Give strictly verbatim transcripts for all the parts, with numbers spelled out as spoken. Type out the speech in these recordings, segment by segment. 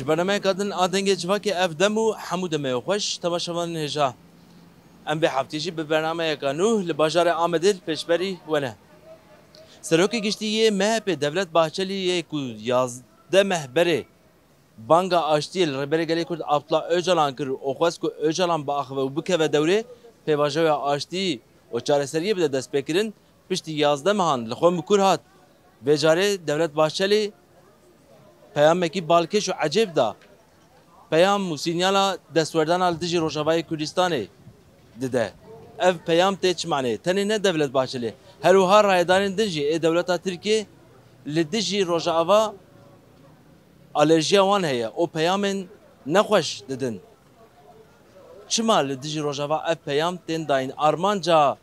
Ji bernameyeka din a Dengê Civakê ev dem û hemû demê xweş, temaşevanên hêja. Em vê heftê jî bi bernameyeka nû li bajarê Amedê li pêşberî we ne. Serokê Giştî yê M H P Devlet Bahçelî yê ku yazdeh meh berê banga aştiyê li Rêberê Gelê Kurd Abdullah Ocalan kir û xwest ku Ocalan biaxive û bikeve dewrê pêvajoya aştiyê û çareseriyê bide destpêkirin, piştî yazdeh mehan li xwe mikur hat. Vê carê Devlet Bahçelî peyamekî balkêş û ecêb da. Peyam û sînyala destwerdana li dijî Rojavayê Kurdistanê dide. Ev peyam tê çi maneyê? Tenê ne Devlet Bahçelî, her wiha rayedarên din jî ê dewleta Tirkiyê li dijî Rojava alerjiya wan heye û peyamên nexweş didin. Çima li dijî Rojava ev peyam tên dayîn? Armanca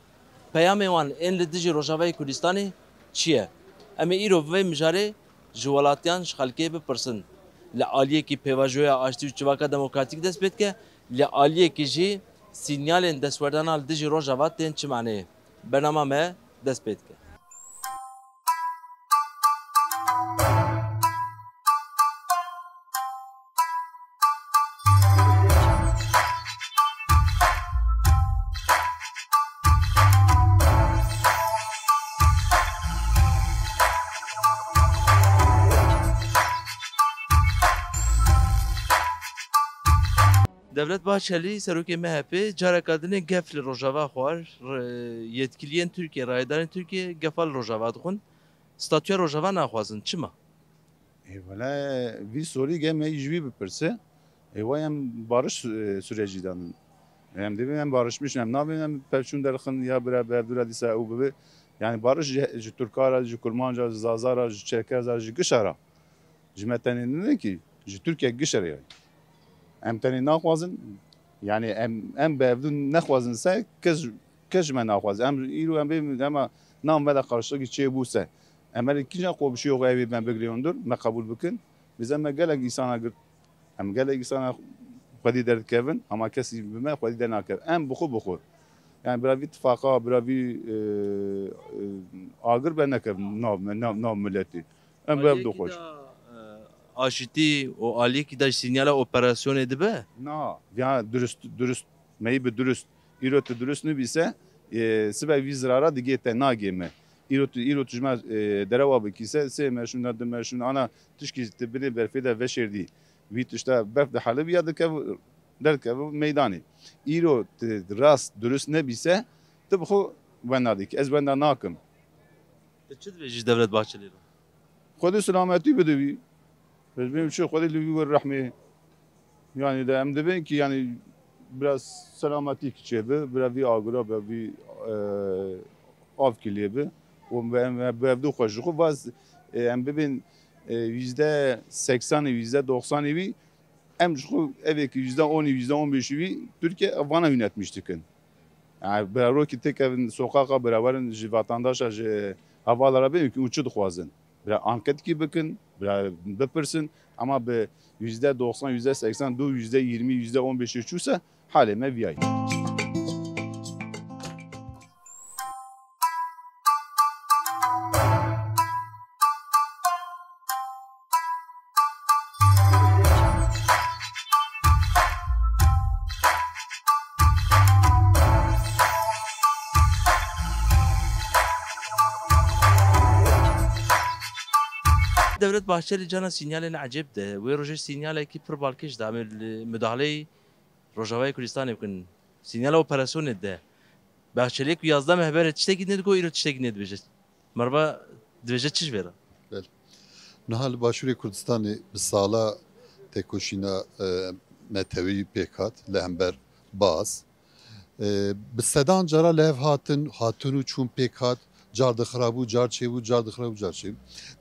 peyamên wan ên li dijî Rojavayê Kurdistanê çi ye? Em ê îro vê mijarê ji welatiyan, ji xelkê bipirsin. Li aliyekî pêvajoya aştî û civaka demokratîk dest pê dike, li aliyekî jî sînyalên destwerdana li dijî Rojava tên çi maneyê? Bernama me dest pê dike. Devlet Bahçelî, serokê M H P, careka dinê gef li Rojava xwar. Re-, yetkiliyên Tirkiye, rayedarên Tirkiye gefa li Rojava dixwin. Statûya Rojava naxwazin. Çima? Ê, wele vî sorî ge me ji wî bipirse. Ê, wa em barış sü-, e, sürecî de ne. Em dibin em barışmiş ne. Em nabin em pevçûn derxin ya bira berdura dîsa ew bibe. Yani barış ji, ji Tirka re, ji Kurmanca, ji Zaza re, ji Çerkeza, ji gişa re. Ji me tenê ne ki, ji Tirkiye gişa re yani. Em tenê naxwazin, yani em, em bi hevdû nexwazin se, kes, kes ji me naxwazin. Em îro em bê, dema nam veda karşılıkî çêbû se. Em erê kîjan qo bi şiyo xwe evê me bigirê hundir, me qebûl bikin. Biz em me gelek îsana girt. Em gelek îsana xwedî derdikevin, ama kesî bi me xwedî dernakeve. Em bi xwe bi xwe. Yani bira vî tifaqa, bira vî, e, e, agir be nekevin nav me, nav, nav miletî. Em bi hev Aliyekî doxweş. da, e, aşitî û aliyekî da sînyala operasyonê dibe? Na, ya durust, durust, me yî bi durust. Îro tu durust nibîse, e, sibe vî zirara digê te, nagê me. Îro tu, îro tu ji me, e, derewa bikîse, sê meşûn, du meşûn, ana tişkî tu binê berfê de veşêrdî. Vî tişta berf de halibiya dikev, derkev meydanê. Îro tu rast durust nebîse, tu bi xwe wenda dikî. Ez wenda nakim. Tu çi dibêjî ji Devlet Bahçelî re? Xwedê selametî bide wî. Ez bêm çi, Xwedê li wî were rehmê. Yani de em dibên ki yani biraz selametî ki çêbi, bira vî agura be, vî, e, av ki lê bi. Û em, em bi evdû xwe ji xwe vaz, e, em bibên, e, yüzde seksenî, yüzde doksanî wî, em ji xwe evê ki yüzde onî, yüzde on beşî wî Tirkiye vana yönetmiş dikin. Yani bira rokî têkevin soqaqa, bira werin ji vatandaşa, ji hevala re bêjin ki hûn çi dixwazin. Bira anketkî bikin, bira bipirsin, ama bi yüzde doksan, yüzde seksen, du, yüzde yirmi, yüzde on beşî çûse halê me viyayî. Devlet Bahçelî cana sînyalên ecêb de. Wê rojê sînyalekî pir balkêş da. Em ê li mudahaleyê Rojavayê Kurdistanê bikin. Sînyala operasyonê de. Bahçelî ku yazdeh meh berê tiştekî nedigot, îro tiştekî nedibêje. Merva dibêje çi ji vê re? Belê. Niha li Başûrê Kurdistanê bi sala têkoşîna, e, neteweyî pêk hat, li hember baz. E, bi sedan cara li hev hatin, hatin û çûn pêk hat, car dixirabû, car çêbû, car dixirabû, car çêbû.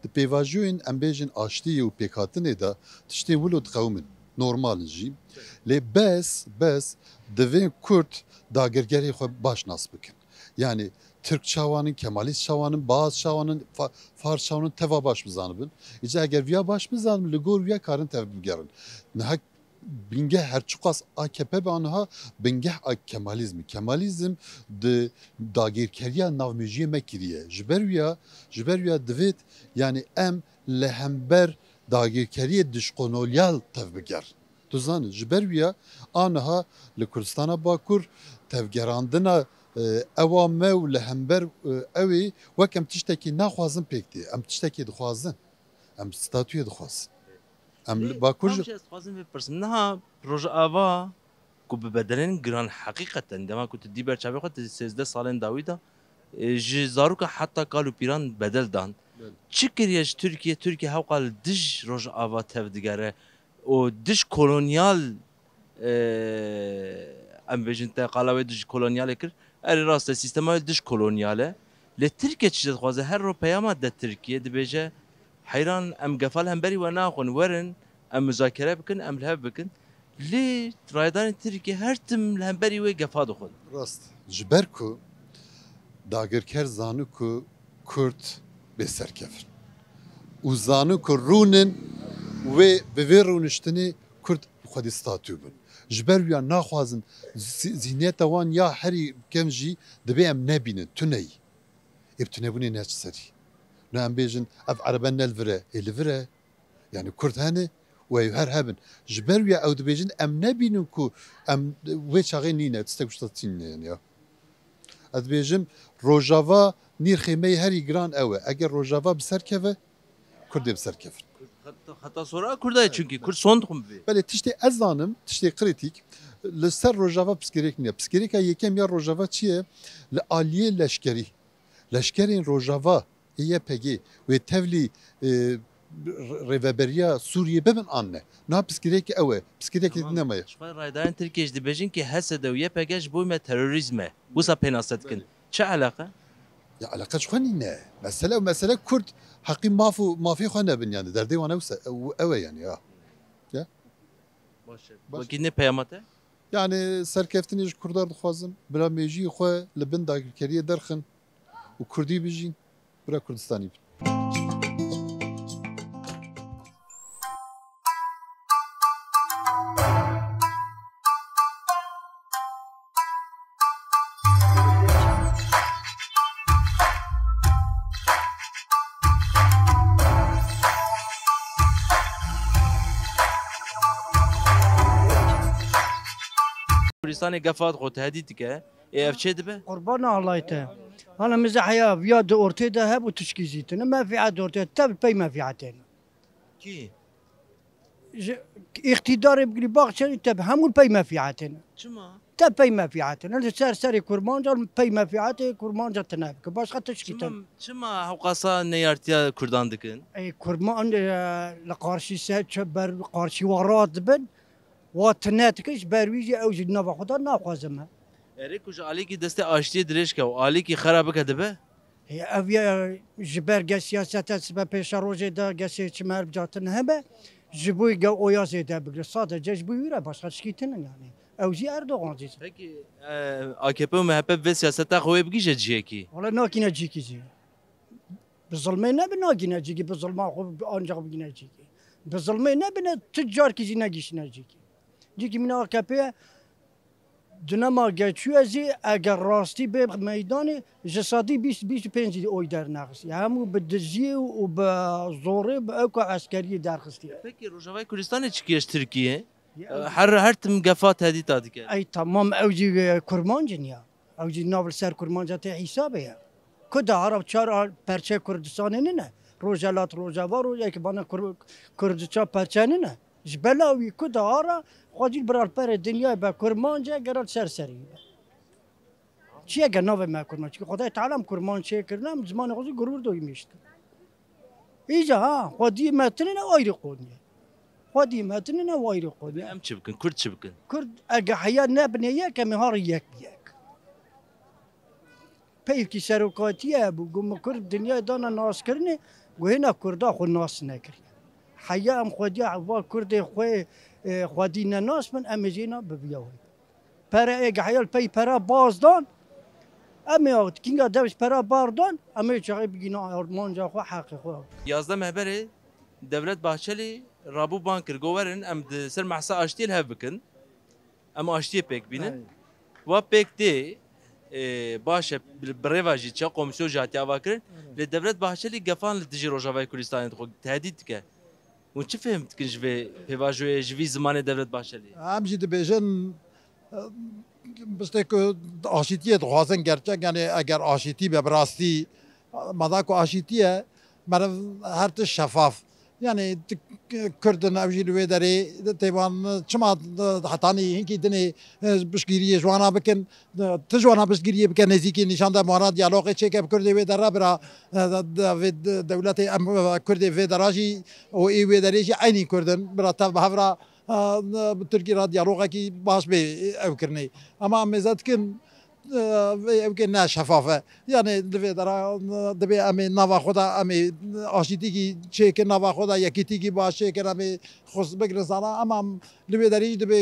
Di pêvajoyên, em bêjin, aştiyê û pêkhatinê de tiştên wilo diqewimin. Normal in jî. Lê bes, bes divê Kurd dagirkerê xwe baş nas bikin. Yani Tirk çawan in, Kemalîst çawan in, Baaz çawan in, Fa-, Fars çawan in, teva baş bizanibin. Îca eger viya baş bizanibin, li gor viya karin tev bigerin. Niha bingeh her çiqas A K P be aniha bingeh a Kemalizm e. Kemalizm di dagirkeriya navmêjiyê me kiriye. Ji ber wiya, ji ber wiya divêt, yani em li hember dagirkeriyê dijkoloneal tevbiger. Tu zanî, ji ber wî ya aniha li Kurdistana Bakur tevgerandina, e, ewa me û li hember, e, ew ê wek em tiştekî naxwazin pêk tê. Em tiştekî dixwazin. Em statuyê dixwazin. Em li Lê Bakur tam jî jî ez dixwazim vê bipirsim. Niha Rojava ku bi bedelên giran heqîqeten, dema ku tu dî ber çavê xwe, tu sêzdeh salên dawî de, e, ji zaroka heta kal û pîran bedel dan. Belê. Çi kiriye ji Tirkiye, Tirkiye hewqa li dij Rojava tevdigere û dij kolonyal, e, em bêjin te qala wê dij kolonyalê kir. Erê rast e, sîstema wê dij kolonyal e. Lê Tirkiye çi dixwaze? Her ro peyama de Tirkiye dibêje, heyran em gefa li hemberî we naxwin, werin, em muzakere bikin, em li hev bikin. Lê rayedarên Tirkiye her tim li hemberî wê gefa dixwin. Rast. Ji ber ku dagirker zani ku Kurd bê serkevin. Û zani ku rûnin wê, bi vê rûniştinê Kurd xwedî statû bin. Ji ber wiya naxwazin zî-, zîhniyeta wan ya herî kevn jî dibê em nebînin, tuneyî. Ê bi tunebûnê neçe serî. Ne em bêjin, ev erebe ne li vir e, ê li vir e. Yani Kurd hene û ew her hebin. Ji ber wiya ew dibêjin, em nebînin ku em wê çaxê nîne, tiştek wisa tînine yani ya. Ez dibêjim, Rojava nîrxê me yê herî giran ew e. Eger Rojava bi ser keve, Kurd ê bi ser kevin. Xeta, xeta sora Kurda ye çünkü. Kurd son dixwin bivê. Belê tiştê ez zanim, tiştê krîtîk, li ser Rojava piskirêk nîne. Piskirêka yekem ya Rojava çi ye? Li aliyê leşkerî. Leşkerên Rojava ê Y P G wê tevlî, e, r-, rêveberiya Sûriyê bibin an ne? Niha piskirêk ew e. Piskirêk Tamam. nemaye. Ji xwe rayedarên Tirkiye jî dibêjin ki H S D û Y P G ji bo me terorîzm e. Wisa pênase dikin. Belê. Çi eleqe? Ya eleqe ji xwe nîne. Mesele, mesele Kurd heqî maf û mafê xwe nebin yani. Derdê wan ew se-, ew, ew e yani ya. Ya. Baş e. Baş. Wekî ne peyama te? Yani serkeftinê ji Kurdan dixwazim. Bila mêjiyê xwe li bin dagirkeriyê derxin û Kurdî bijîn. Bira Kurdistanî bin. Kurdistanê gefa dixwe, tehdît dike. Ê ev çê dibe? Qurbana Allahê te. Hala mize heya viya di ortê de hebû tişkî zî tune. Menfîet di ortê, te bi pey menfîetê ne. Kî? Ji îqtîdarê bigirî Baxçelî te bi hemû pey menfîetê ne. Çima? Te pey menfîetê ne. Li ser serê kurmanca pey menfîetê kurmanca tine bike. Başqa tişkî Çima, tine. çima hewqasa neyartiya Kurdan dikin? Ey, kurman, e, li qarşî ser çi ber qarşî wa rat dibin. Wa tine dike ji ber wî jî ew jî nava xwe de naxwaze me. Erê ku ji alîkî destê aştiyê dirêj ke û alîkî xera bike dibe? Ê, ev ya ji ber ge siyasete sibe pêşerojê de ge seçim her catin hebe, ji bo ge oya zêde bigire. Sadece ji bo wî re başqa tişkî tinin yani. Ew jî Erdogan jî. Peki, e, A K P û M H P bi vê siyaseta xwe wê bigihîje cihekî? Wala nakîne cihekî jî. Bi zilmê ne bi nagîne cihekî, bi zilma xwe ancak bigîne cihekî. Bi zilmê ne bine tu carkî jî negihîştine cihekî. Cihekî mîna A K P ye. Dinema ge çûye zî eger rastî bê meydanê, ji sedî bîst, bîst û pênc oy dernexistiye. Hemû bi dijiyê û bi zorê, bi ewka eskeriyê derxistiye. Peki Rojavayê Kurdistanê çi kiriye ji Tirkiye? Ya, Her, her tim gefa tehdîta dike. Ey tamam, ew jî, e, kurmanc in ya. Ew jî nav li ser kurmanca tê hîsabê ye. Ku de ara çar a-, perçe Kurdistanê nine. Rojhelat, Rojava, Roj-, eke bana Kur-, Kurdiça perçe nine. Ji bela wî ku de ara xwedî li biral perê dinyayê be kurmanc e, gere li ser serî be. Çi ye ge navê me kurmanc? Çi Xwedayê Teala em kurmanc çêkirine, em zimanê xwe jî gurur doyim hişt. Îca ha, xwedî me tinine ayrî qonye. Xwedî me tinine ayrî qonye. Em çi bikin? Kurd çi bikin? Kurd ege heya nebine yek, em ê har yek bi yek. Peyvkî serokatiyê hebû, got, min Kurd dinyayê dana naskirinê, got, hêna Kurda xwe nas nekiriye. Heya em xwediya va Kurdê xwe, e, xwedî nenas bin, em ê jê na bibiya wê. Pere ê gehiya li pey pera baz dan, em ê kînga dev ji pera bar dan, em ê çaxê bigîna armanca xwe, heqê xwe. Yazdeh Mehberê Devlet Bahçelî rabû bang kir, got, werin em di ser mehsa aştiyê li hev bikin. Em aştiyê pêk bînin. Aynen. Wa pêk tê, e, baş e, bi, bi rêva jî çi komîsyon jî hatiye avakirin. Aynen. Lê Devlet Bahçelî gefan li dijî Rojavayê Kurdistanê dixwe, tehdît dike. Hûn çi fêm dikin ji vê pêvajoyê, ji vî zimanê Devlet Bahçelî? Em jî dibêjin, e, piştê ku aşîtiyê dixwazin gerçek, yani eger aşîtî be bi rastî, madem ku aşîtî ye, meriv her tişt şefaf. Yani ti-, Kurd in, ew jî li wê derê tê wan çima hetanî hinkî dinê, e, piştgiriyê ji wana bikin, e, ti ji wana piştgiriyê bike, nêzîkî nîşan de wana diyalogê çêke bi Kurdê wê dera bira, e, de, de, vê de, dewletê em, e, Kurdê vê dera jî û ê wê derê jî eynî Kurd in, bira tev bi hev re, e, bi Tirkî re diyalogekî baş bê ew kirinê. Ema em mêze dikin, e, vê ewkê ne şefaf e. Yani li vê dera, e, dibê em ê nava xwe de em ê aşîtîkî çêkin, nava xwe de yekîtîkî baş çêkin, em ê xwe bigirin zana. Ema em li vê derê jî dibê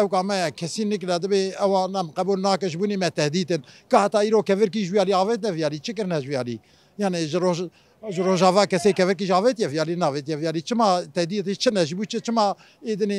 ewka me ye, kesînlikle dibê ewa nem qebûl nake, ji bûnî me tehdît in. Ka heta îro kevirkî ji wî alî avêt ne vî alî, çi kirine ji wî alî? Yani ji roj-, ji Rojava kesê kevirkî ji avêtiye vî alî, navêtiye vî alî? Çima tehdîtê çi ne ji bo çi? Çima êdinê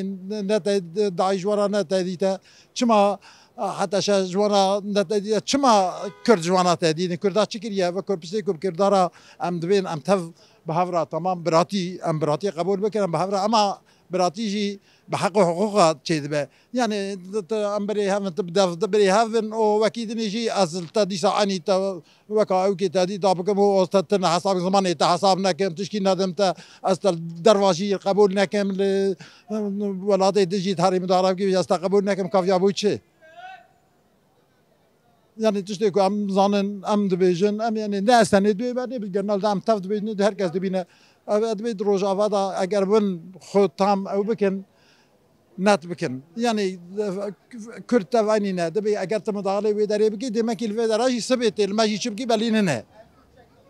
ne te-, DAIŞ ji wana ne tehdît e? Çima HTŞ ji wana ne tehdît e? Çima Kurd ji wana tehdît in? Kurda çi kiriye? Ve Kurd piştê ku bi Kurda re em dibên em tev bi hev re, tamam, biratî, em biratiyê qebûl bikin, em bi hev re, ema biratî jî bi heq û hiqûqa çêdibe. Yani tu, tu, em birê hev in, tu bi dev, tu birê hev in û wekî dinê jî ez li te dîsa enî te weka ewkê te dî da bikim û ez te tine hesab, zimanê te hesab nekim, tişkî nedim te, ez te derva jî qebûl nekim, li welatê din jî herî min da re bikî, ez te qebûl nekim, kaviya bû çi? Yani tiştê ku em zanin, em dibêjin, em yani ne ez tenê dibê, me nê bi genel de em tev dibêjin, her kes dibîne. Ev, ev dibê di Rojava de eger bin xwe tam ew bikin, net bikin. Yani, e, Kurd tev eynî ne. Dibê eger tu midalê wê derê bikî, demekî li vê dera jî sibê tê, li me jî çi bikî belî nine.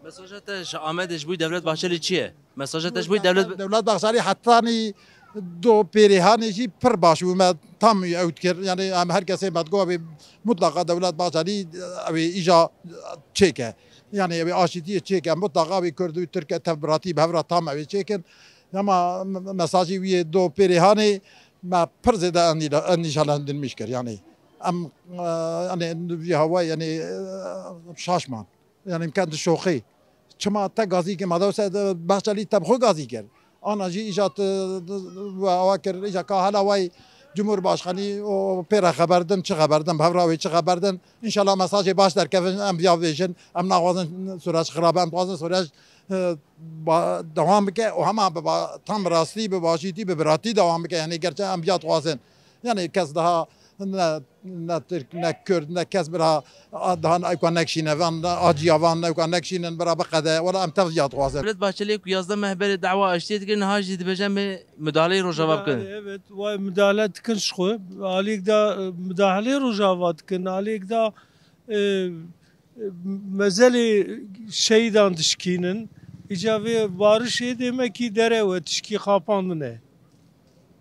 Mesaja te ji Amedê ji bo Devlet Bahçelî çi ye? Mesaja te ji bo Devlet Devlet Bahçelî hetanî do pêrê hanê jî pir baş bû. Me tam ew dikir. Yani em her kesê me digot, ew ê mutlaqa Devlet Bahçelî, ew ê îja çêke. Yani ew ê aşîtiyê çêke. Mutlaqa ew ê Kurd û Tirke tev biratî bi hev re tam ew ê çêkin. Ama me-, mesajî wî yê do pêrê hanê me pir zêde endî-, endîşelendirmiş kir. Yani em, e, yani vî hawayê, yani, e, şaş man. Yani imkan di şoxê. Çima te gazî kir, ma dewse de Bahçelî te bi xwe gazî kir. Ana jî îja tu, tu, we awa kir, îja ka hala way Cumhurbaşkanî û pê re xeber din, çi xeber din, bi hev re wê çi xeber din. Înşallah mesajê baş derkevin, em viya bêjin, em naxwazin süreç xirab e, em dixwazin süreç, e, ba-, dewam bike û hema bi ba-, tam rastî, bi başîtî, bi biratî dewam bike. Yani gerçi em viya dixwazin. Yani kes daha ne, ne Tirk, ne Kurd, ne kes bira a, daha ewka nekşîne, van ne aciya, van ewka nekşînin bira biqede. Wela em tev ya dixwazin. Devlet Bahçelî ku yazdeh meh berê dawa aştiyê dikir, niha jî dibêje me müdahaleyi Rojava bikin. Müdahale, evet, vay müdahale dikin ji xwe. Aliyek da, e, müdahaleyi Rojava dikin. Aliyek da, e, e, mezelê şehîdan dişkînin. Îca vê barişê demekî derew e, tişkî xapandine.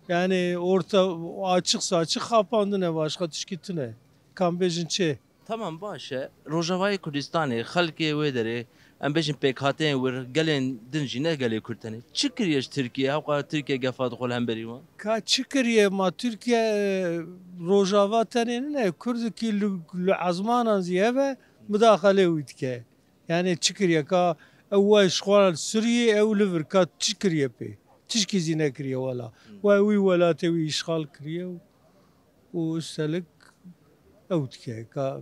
Yani orta açıksa açık xapandine, başka tişkî tune. Kam bêjin çi? Tamam, baş e. Rojavayê Kurdistanê, xelkê wê derê, em bêjin pêkhateyên wir, gelên din jî ne gelê Kurd tenê. Çi kiriye ji Tirkiye? Hewqa Tirkiye gefa dixwe li hemberî wan? Ka çi kiriye ma Tirkiye, e, Rojava tenê nine, Kurdikî li, li ezmanan zî heve, mudaxalê wî dike. Yani çi kiriye ka ew way ji xwe li Sûriyê ew li vir ka çi kiriye pê? Tişkî zî nekiriye wela. Hmm. Way wî welatê wî îşxal kiriye û, û üstelik ew dike ka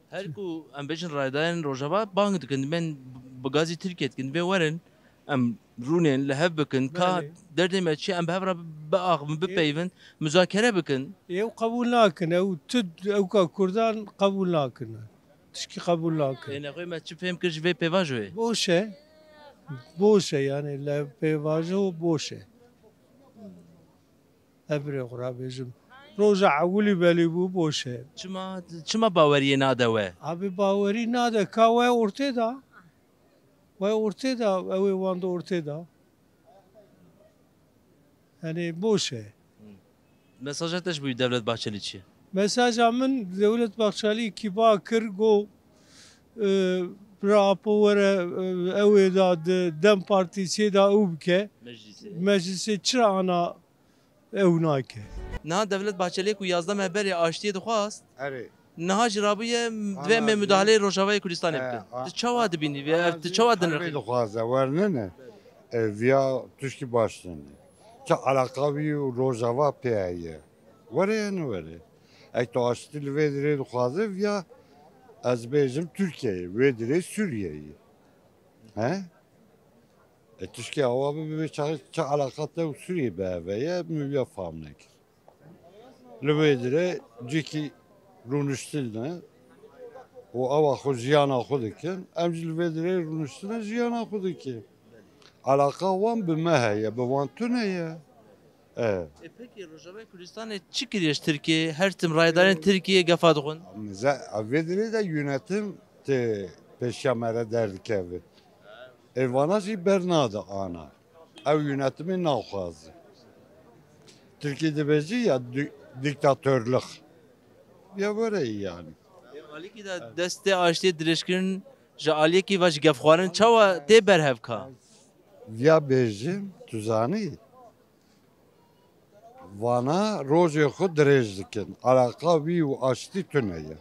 Her ku em bêjin raydayên Rojava bang dikin, dibên bi gazî Tirkiye dikin, dibê werin em rûnên li hev bikin, ka Belê. derdê me çi em bi hev re biaxivin, Ê- bipeyvin, muzakere bikin. Ew qebûl nakin, ew tu, ew ka Kurdan qebûl nakin. Tişkî qebûl nakin. Ê nexwê me çi fêm kir ji vê pêvajoyê? Boş e. Boş e yani, le pêvajo boş e. Ev rê xwe rabêjim. Roja ewilî belî bû, boş e. Çima, çima baweriyê nade we? Abi bawerî nade, ka we ortê da. We ortê da, ew ê wan de ortê da. Yani boş e. Mesaja te ji bo Devlet Bahçelî çi ye? Mesaja min, Devlet Bahçelî kiba kir, got, e, bira Apo were, e, ew ê da di DEM Partî sê da ew bike. Meclisê. Meclisê çira ana ew nake? Niha Devlet Bahçelî ku yazdeh meh berê aştiyê dixwast, Erê. niha jî rabûye divê Ana me jî müdahaleyê Rojavayê Kurdistanê He, bikin. a-, Tu çawa a-, dibînî vê? ana Ev tu jî çawa herbê dinirxî? dixwaze, wernine. E, viya tişkî baş nîne. Çi eleqa wî û Rojava pê heye? Were ya newere? Ek tu aştî li vê dirê dixwaze, viya ez bêjim Tirkiyeyê, wê dirê Sûriyeyê. He? E, tişkî awa bibe, çaxê çi eleqa te û Sûriyê bi hev heye, min viya fam nekir. Li vê dirê cîkî rûniştin e û ewa xwe jiyana xwe dikin. Em jî li vê dirê rûniştin e jiyana xwe dikin. Eleqa wan bi me heye, bi wan tune ye. E. E, pekî Rojavayê Kurdistanê çi kiriye ji Tirkiyê? Her tim rayedarên Tirkiyê gefa dixwin. Mize, ev vê dirê de yönetim tê pêşiya me re derdikeve. Ê vana jî bernade ana. Ew yönetimê naxwaze. Tirkî dibêjî ya dî-, dîktatorluk. Ya were yani. Ê, alîkî de destê aştiyê dirêjkirin ji aliyekî ve ji gefxwarin çawa tê berhevka? Viya bêjim, tu zanî. Vana rojê xwe dirêj dikin. Eleqa wî û aştî tune ye.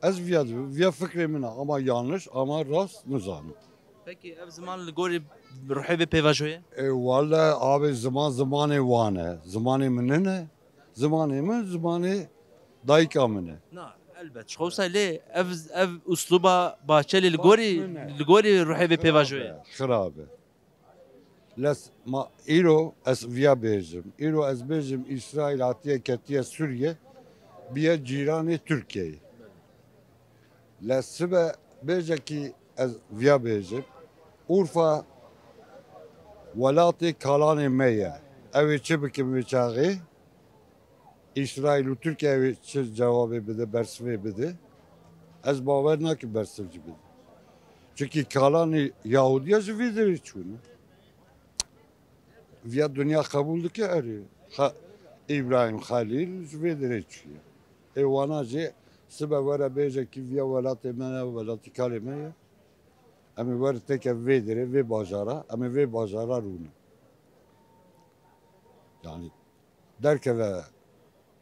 Ez viya, viya fikrê min e, ama yanlış, ama rast nizanim. Pekî ev ziman li gorî ruhê vê pêvajoyê? E, wele abi ziman zimanê wan e. Zimanê min nine. Zimanê min, zimanê dayika min e. Na, elbet. Ji xwe wisa lê ev, ev usluba Bahçelî li gorî, Baş min e. Li gorî ruhê vê pêvajoyê. Xirab e, xirab e. Les, ma, îro ez viya bêjim. Îro ez bêjim Îsraîl hatiye ketiye Sûriye, biye cîranê Tirkiyeyê. Les sibe bêje kî ez viya bêjim. Urfa welatê kalanê me ye. Ew ê çi bikin vê çaxê? Îsraîl û Tirkiye wê çi cewabê bide, bersivê bide? Ez bawer nakim bersiv jî bide. Çunkî kalanê Yahudiya ji vê derê çûne. Viya dinya qebûl dike erê. Xa-, Îbrahîm Xelîl ji vê derê çûye. Ê wana jî sibe were bêje kî viya welatê me ne, welatî kalê me ye. Em ê were têke vê derê, vê bajara, em ê vê bajara rûne. Yani derkeve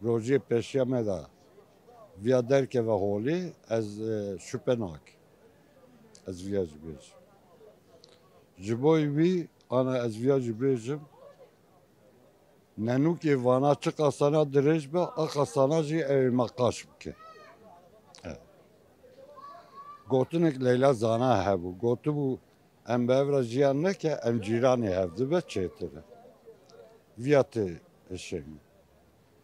rojiyê pêşiya me de viya derkeve holê, ez, e, şüphe nakim. Ez viya jî bêjim. Ji bo wî, ana ez viya jî bêjim, nenûkê vana çi qasana dirêj be, a qasana jî ew ê me qaş bike. Evet. Gotinek Leyla Zana hebû. Gotibû, em bi hev re jiyan neke, em cîranê hev dibe çêtir e. Viya tê hişê min.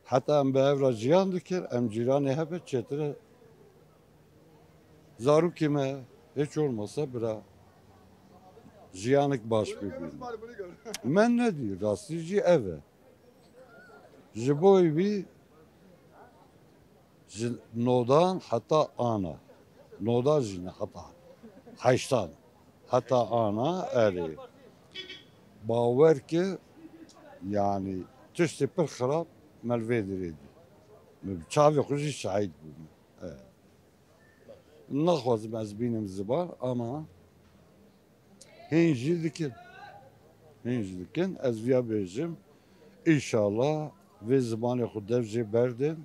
Heta em bi hev re jiyan dikin, em cîranê hev be çêtir e. Zarokê me hiç olmasa bira jiyanek baş bibînin. Me nedî, rastî jî ev e. Ji bo wî ji nodan heta ana, nodan jî ne heta heştan, heta ana erê. Bawer ke, yani, tiştê pir xirab me li vê dirê dî. Min bi çavê xwe jî şahid bûm. E. Naxwazim ez bînim ziman, ama hîn jî dikin. Hîn jî dikin. Ez viya bêjim. Înşallah vê zimanê xwe dev jê berdin.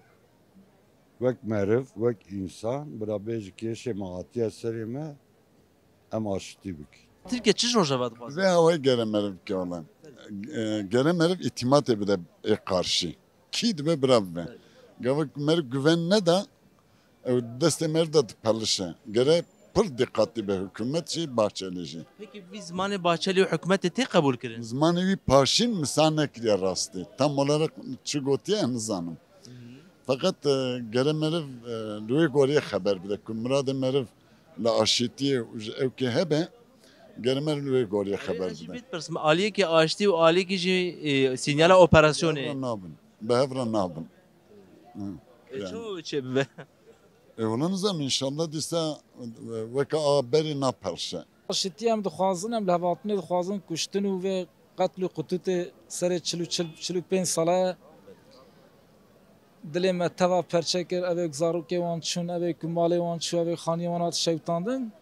Wek meriv, wek însan, bira bêjî kêşê me hatiye serê me, em aşitî bikin. Tirkiye çi ji Rojava dixwaze? Vê hawayê gere meriv bike wele. E, gere meriv îtîmatê bide ê qarşî. Kî dibe bira bibe. Evet. Gava meriv güven neda, ew destê meriv de dipelişe. Gere pir diqatlî be hikûmet jî, Bahçelî jî. Peki vî zimanê Bahçelî û hikûmetê tê qebûl kirin? Zimanê wî paşîn misa nekiriye rastî. Tam olarak çi gotiye ez nizanim. Feqet, e, gere meriv, e, li wê goriyê xeber bide ku miradê meriv li aşîtiyê û ji ewkê hebe, gere meriv li wê goriyê xeber bide. Vê dipirsim, aliyekî aştî û aliyekî jî, e, sînyala operasyonê. Bi hev re nabin. Bi hev re nabin. Hı. E, yani. Çawa çê bibe? E, wala nizam, înşallah dîsa, e, weke a berê napelşe. Aşitî em dixwazin, em li hevatinê dixwazin kuştin û vê qetl û qutûtê serê çil û çil, çil û pênc sale dilê me teva perçe kir, ev ê ku zarokê wan çûn, ev ê ku malê wan çû, ev ê xaniyê wan hat şewtandin.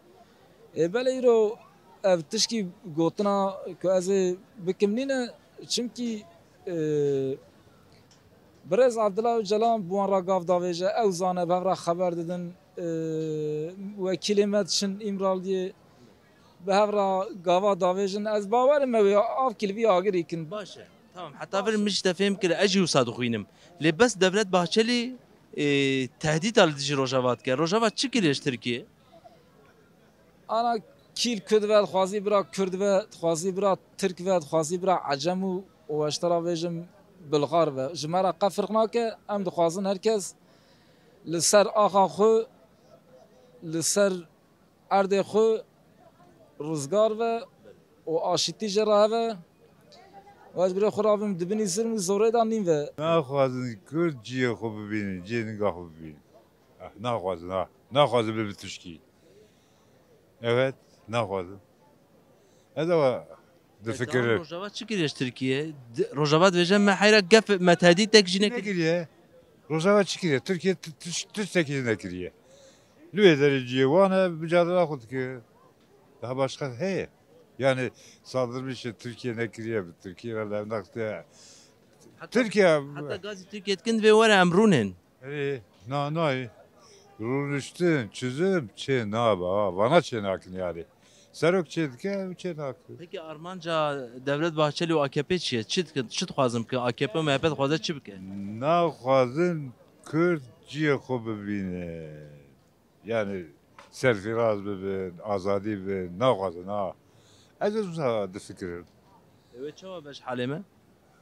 Ê belê îro ev tişkî gotina ku ez ê bikim nîne, çimkî, e, birêz Abdullah Öcalan bi wan re gav davêje, ew zane bi hev re xeber didin, e, wekîlê me diçin Îmraliyê, Bi hev re gava davêjin, ez bawerim ew ê av kilvî agirî kin. Baş e. Tamam, heta vir min ji te fêm kir, ez jî wisa dixwînim. Lê bes Devlet Bahçelî, e, tehdîta li dijî Rojava dike. Rojava çi kiriye ji Tirkiyê? Ana kîl Kurd ve, dixwazî bira Kurd ve, dixwazî bira Tirk ve, dixwazî bira Ecem û, û ez te ra bêjim Bilxar ve. Ji me re qe firq nake, em dixwazin her kes li ser axa xwe, li ser erdê xwe rizgar ve û aşîtî jê re heve. Û ez birê xwe rabim di binî zilm û zorê de nîn ve. Naxwazin Kurd cihê xwe bibînin, cihê ninga xwe bibînin. Ah, naxwazin, ha. Naxwazin bibe tişkî. Evet, naxwazin. Ez eva difikirim. Rojava çi kiriye ji Tirkiye? Di-, Rojava dibêje me heyra gef, me tehdîtek jî nekiriye. Nekiriye. Rojava çi kiriye? Tirkiye ti-, tiş-, tiştekî jî nekiriye. Li wê derê cihê wan e, micadela xwe dike. Daha başka heye. Yani saldırmış Tirkiye nekiriye, Tirkiye ve levnak de. Heta, Tirkiye heta gazî Tirkiye dikin divê were em rûnên. Erê, na, nayê. Rûniştin, çizim çê nabe, ha, vana çê nakin yani. Serok çê dike, ew çê nakin. Peki armanca Devlet Bahçeli û A K P çi ye? Çi dikin, çi dixwazin bikin? A K P û M H P dixwaze çi bike? Naxwazin Kurd cihê xwe bibîne. Yani serfiraz bibin, azadî bibin, naxwazin ha. Ez ez wisa difikirim. Ew ê çawa be ji halê me?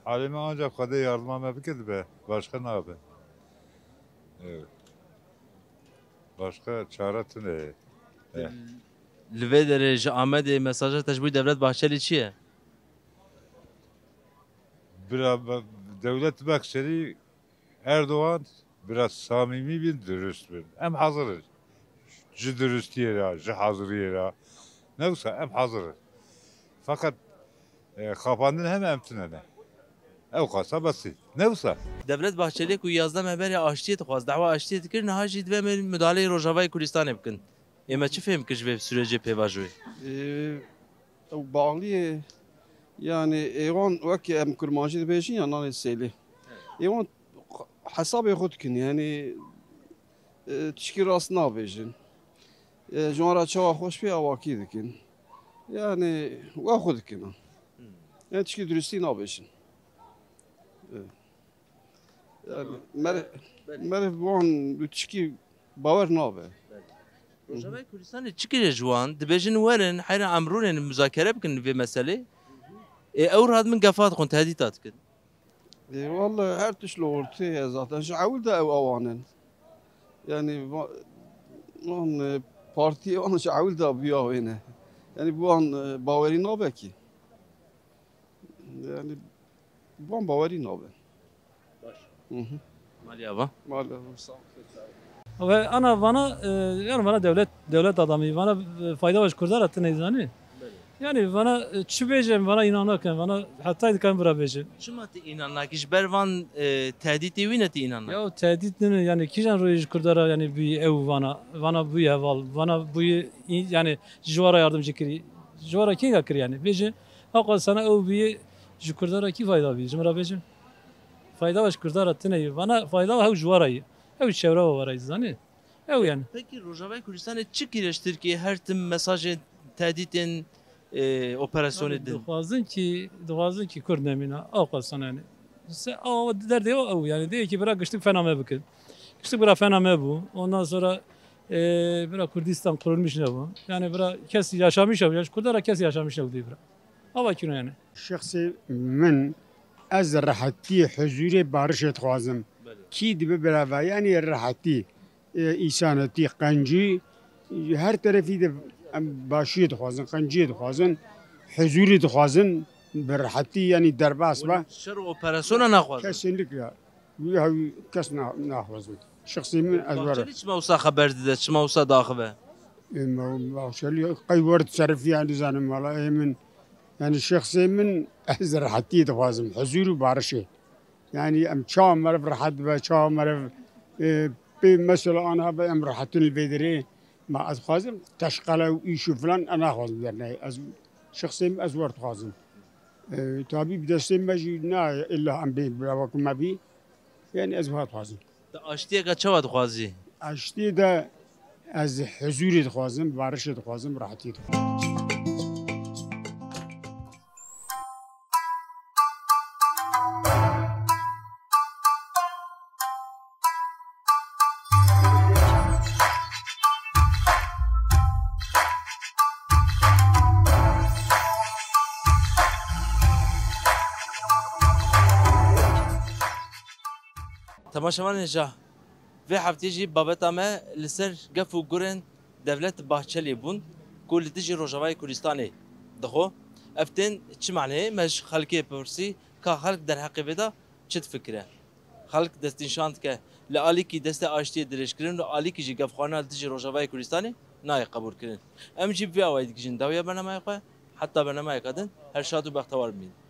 Halê me ancak Xwedê yardima me bike dibe, başka nabe. Evet. Başka çare tune ye. Eh. Li vê derê ji Amedê mesaja te ji bo Devlet Bahçelî çi ye? Bira be-, Devlet Bahçelî Erdoğan biraz samimi bin, dürüst bin. Em hazırız. Ji dürüstiyê re, ji haziriyê re. Ne wisa em hazirız. Fakat, e, kapandın hem em tune ne. Ew qasa basit. Ne wisa? Devlet Bahçeli ku yazdeh me berê aştiyê dixwast, dawa aştiyê dikir, niha jî divê em müdahaleyi Rojavayê Kurdistanê bikin. Ê me çi fêm kir ji vê sürecê pêvajoyê? Ee, ew bağliyê, yani, êwan wekî em kurmancî dibêjin ya nanê sêlê. Êwan hesabê xwe dikin, yani, e, tişkî rast nabêjin. E, ji wan re çawa xweş pê awakî dikin. Yani, we xwe dikin. Yani, tişkî durustî nabêjin. E. Yani, mere-, Belê. Meriv bi wan bi tişkî bawer nabe. Belê. Rojavayê Kurdistanê çi kiriye ji wan? Dibêjin werin, heyra em rûnên muzakere bikin vê meselê. Ê, ew radibin gefa dixwin, tehdîta dikin. Ê, walla her tişt li ortê ye zaten. Ji ewil de ew awan in. Yani, va-, wan, e, partiyê wan ji ewil de bûya wê ne. Yani, bi wan, e, bawerî nabe kî. Yani, van bawerî nabe. Baş. Hı hı. Malî ava? Malî ava, sağ ol. Ve ana vana, e, yani vana devlet, devlet adamı, vana, e, fayda baş Kurdara tine zanî. Belê. Yani vana, e, çi bêjim, vana inan nakin, vana heta dikan bira bêjim. Çima tu inan nakî? Ji ber van, e, tehdîtê wî ne tu inan nakî? Ya tehdît ne, yani kîjan rûyê ji Kurdara yani bûyî ew vana, vana bûyî heval, vana bûyî, yani ji wara yardımcı kirî, ji wara kînga kirî yani. Bêje, Aqal sana ew bî ji Kurda re kî fayda bî? Ji min re bêjin. Fayda ji Kurda re tune ye. Vana fayda hew ji we re ye. Hew çewre we re ye, zanî? Ew yani. Pekî Rojavayê Kurdistanê çi kiriye ji Tirkiyê her tim mesajên tehdîtên, e, operasyonê din? Dixwazin ki, dixwazin ki Kurd nemîna. Aqal sana yani. Se, a, derdê o ew yani. Dê ki bira giştik fena me bikin. Giştik bira fena me bû. Ondan sonra, e, bira Kurdistan kurulmuş ne bu? Yani bira kes yaşamış ne bu? Yani Kurda re kes yaşamış ne bu diye bira. Ava kîno yani. Şexsê min, ez rehetî, huzûrê, barişê dixwazim. Belê. Kî dibe birava, yanî rehetî, e, îsanetî, qencî, her terefî de em başiyê dixwazin, qenciyê dixwazin, huzûrî dixwazin, bi rehetî, yanî derbas be. Şer û operasyona naxwazin. Kesinlikle. Wî hewî kes na-, naxwazin. Şexsê min ez were. Bahçelî çima wisa xeber dide, çima wisa daxive? Ê, me, Bahçelî qey wer diserifî, yani zanim wala ê min, yani şexsê min ez rehetiyê dixwazim, huzûr û barişê. Yani em çawa meriv rehet be, çawa meriv, e, pê mesela ana be em rehetin li vê derê. Ma ez dixwazim teşqele û îş û filan, ez naxwazim derneyê. Ez şexsê min ez wer dixwazim. E, tabî bi destê me jî nayê illa em bê bila wek me bî. Yani ez wiha dixwazim. Tu aştiyeke çawa dixwazî? Aştiyê de ez huzûrê dixwazim, barişê dixwazim, rehetiyê dixwazim. Temaşevanên ja, vê heftê jî babeta me li ser gef û gurên Devlet Bahçelî bûn ku li dijî Rojavayê Kurdistanê dixwe. Ev tên çi maneyê? Me ji xelkê pirsî ka xelk derheqê vê de çi difikire? Xelk destnîşan dike li alîkî destê aştiyê dirêjkirin û alîkî jî gefxwarina li dijî Rojavayê Kurdistanê nayê qebûlkirin. Em jî bi vê awayî digihîjin dawiya bernameya xwe. Heta bernameya din, her şad û bextewar bimînin.